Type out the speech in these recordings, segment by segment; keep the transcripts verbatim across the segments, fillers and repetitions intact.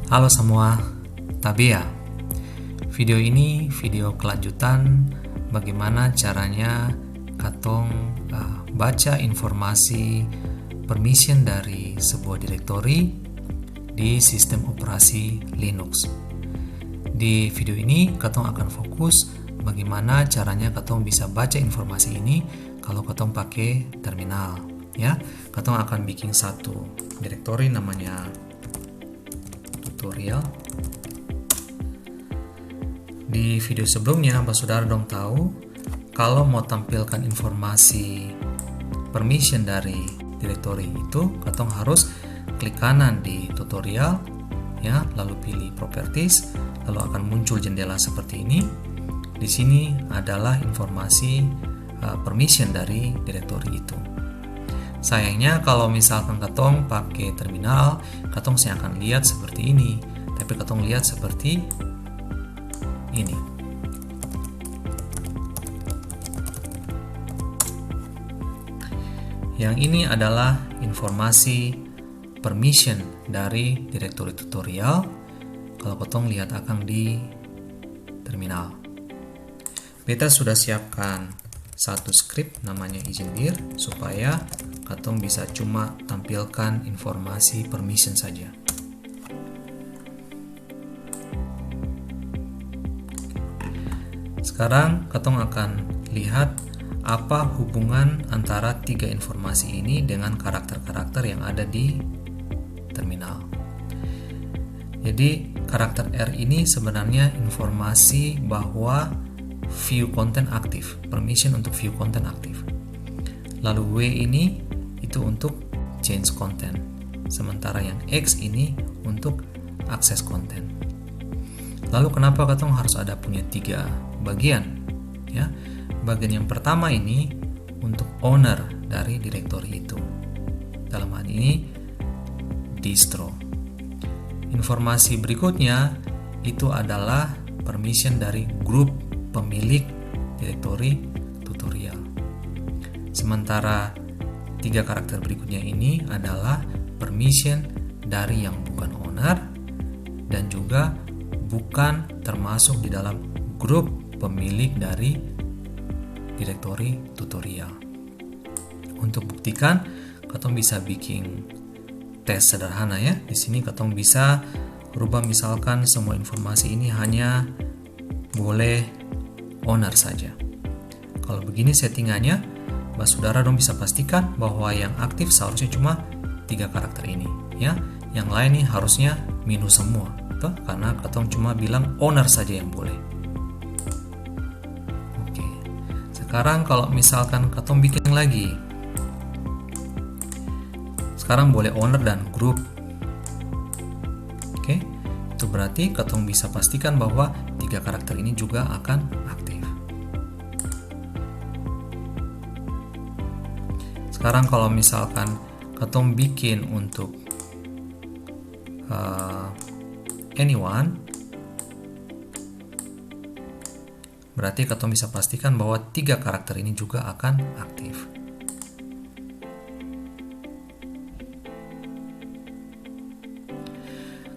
Halo samua, tabea. Video ini video kelanjutan bagaimana caranya katong, ah, baca informasi permission dari sebuah direktori di sistem operasi Linux. Di video ini katong akan fokus bagaimana caranya katong bisa baca informasi ini kalau katong pake terminal, ya. Katong akan biking satu direktori namanya tutorial. Di video sebelumnya, basudara dong tahu, kalau mau tampilkan informasi permission dari direktori itu, katong harus klik kanan di tutorial, ya, lalu pilih properties, lalu akan muncul jendela seperti ini. Di sini adalah informasi, uh, permission dari direktori itu. Sayangnya, kalau misalkan katong pake terminal, katong seng akan lihat seperti ini, tapi katong lihat seperti ini. Yang ini adalah informasi permission dari direktori tutorial. Kalau katong lihat akang di terminal. Beta sudah siapkan satu script namanya izin dir, supaya katong bisa cuma tampilkan informasi permission saja. Sekarang katong akan lihat apa hubungan antara tiga informasi ini dengan karakter-karakter yang ada di terminal. Jadi, karakter R ini sebenarnya informasi bahwa view content aktif, permission untuk view content aktif. Lalu W ini itu untuk change content. Sementara yang X ini untuk akses konten. Lalu kenapa katong harus ada punya tiga bagian? Ya, bagian yang pertama ini untuk owner dari direktori itu. Dalam hal ini, distro. Informasi berikutnya itu adalah permission dari grup pemilik direktori tutorial. Sementara tiga karakter berikutnya ini adalah permission dari yang bukan owner dan juga bukan termasuk di dalam grup pemilik dari direktori tutorial. Untuk buktikan, katong bisa biking tes sederhana ya. Di sini katong bisa rubah misalkan semua informasi ini hanya boleh owner saja. Kalau begini settingannya, basudara dong bisa pastikan bahwa yang aktif seharusnya cuma tiga karakter ini, ya. Yang lain nih harusnya minus semua, toh, karena katong cuma bilang owner saja yang boleh. Oke, sekarang kalau misalkan katong bikin lagi, sekarang boleh owner dan group. Oke, itu berarti katong bisa pastikan bahwa tiga karakter ini juga akan aktif. Sekarang kalau misalkan katong bikin untuk, eh, anyone, berarti katong bisa pastikan bahwa tiga karakter ini juga akan aktif.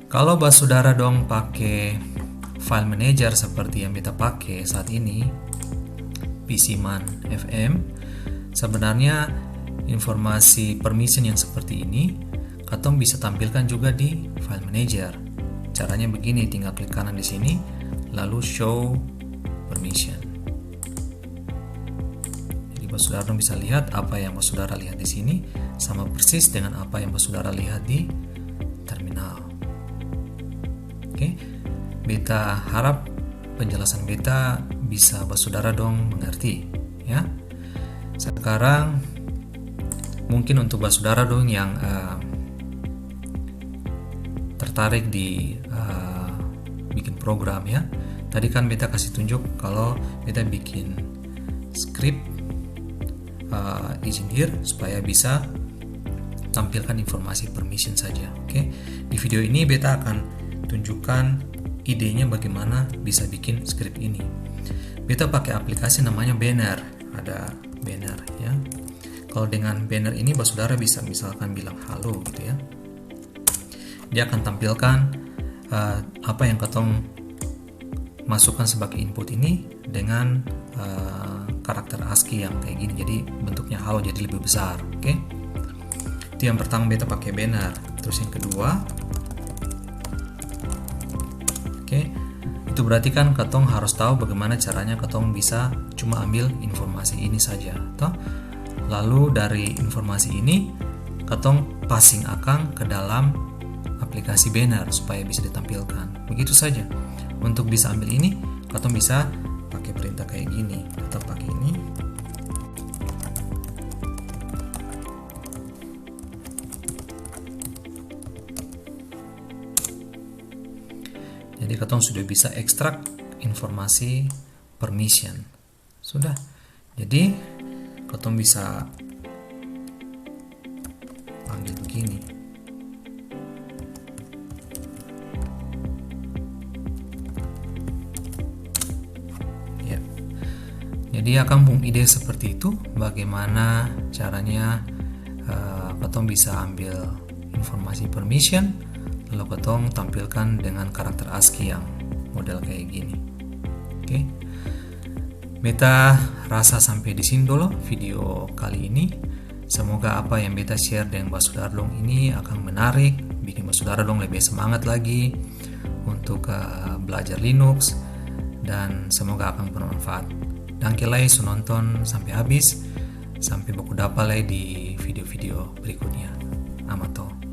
Kalau basudara dong pake file manager seperti yang beta pake saat ini, PCMan F M, sebenarnya informasi permission yang seperti ini katong bisa tampilkan juga di file manager. Caranya begini, tinggal klik kanan di sini, lalu show permission. Jadi, basudara dong bisa lihat apa yang basudara lihat di sini sama persis dengan apa yang basudara lihat di terminal. Oke, beta harap penjelasan beta bisa basudara dong mengerti, ya. Sekarang, mungkin untuk basudara dong yang, eh, tertarik di, eh, bikin program, ya. Tadi kan beta kasih tunjuk kalau beta bikin script, eh, izin dir supaya bisa tampilkan informasi permission saja, oke? Di video ini beta akan tunjukkan idenya bagaimana bisa bikin script ini. Beta pakai aplikasi namanya Banner, ada Banner, ya. Kalau dengan Banner ini, basudara bisa misalkan bilang halo gitu, ya. Dia akan tampilkan, eh, apa yang katong masukkan sebagai input ini dengan, eh, karakter ASCII yang kayak gini. Jadi bentuknya halo jadi lebih besar, oke? Itu yang pertama beta pakai banner. Terus yang kedua, oke, itu berarti kan katong harus tahu bagaimana caranya katong bisa cuma ambil informasi ini saja, toh? Lalu dari informasi ini katong passing akang ke dalam aplikasi banner supaya bisa ditampilkan. Begitu saja. Untuk bisa ambil ini, katong bisa pakai perintah kayak gini. Katong pakai ini. Jadi katong sudah bisa ekstrak informasi permission. Sudah. Jadi katong bisa panggil begini. Ya. Jadi akang pung ide seperti itu, bagaimana caranya, eh, katong bisa ambil informasi permission, lalu katong tampilkan dengan karakter ASCII yang model kayak gini. Oke. Beta rasa sampe di sini dolo video kali ini. Semoga apa yang beta share deng basudara dong ini akang menarik, biking basudara dong lebih semangat lagi untuk, eh, belajar Linux, dan semoga akang bermanfaat. Dangke lai su nonton sampe habis. Sampe baku dapa lai di video-video berikutnya. Amato.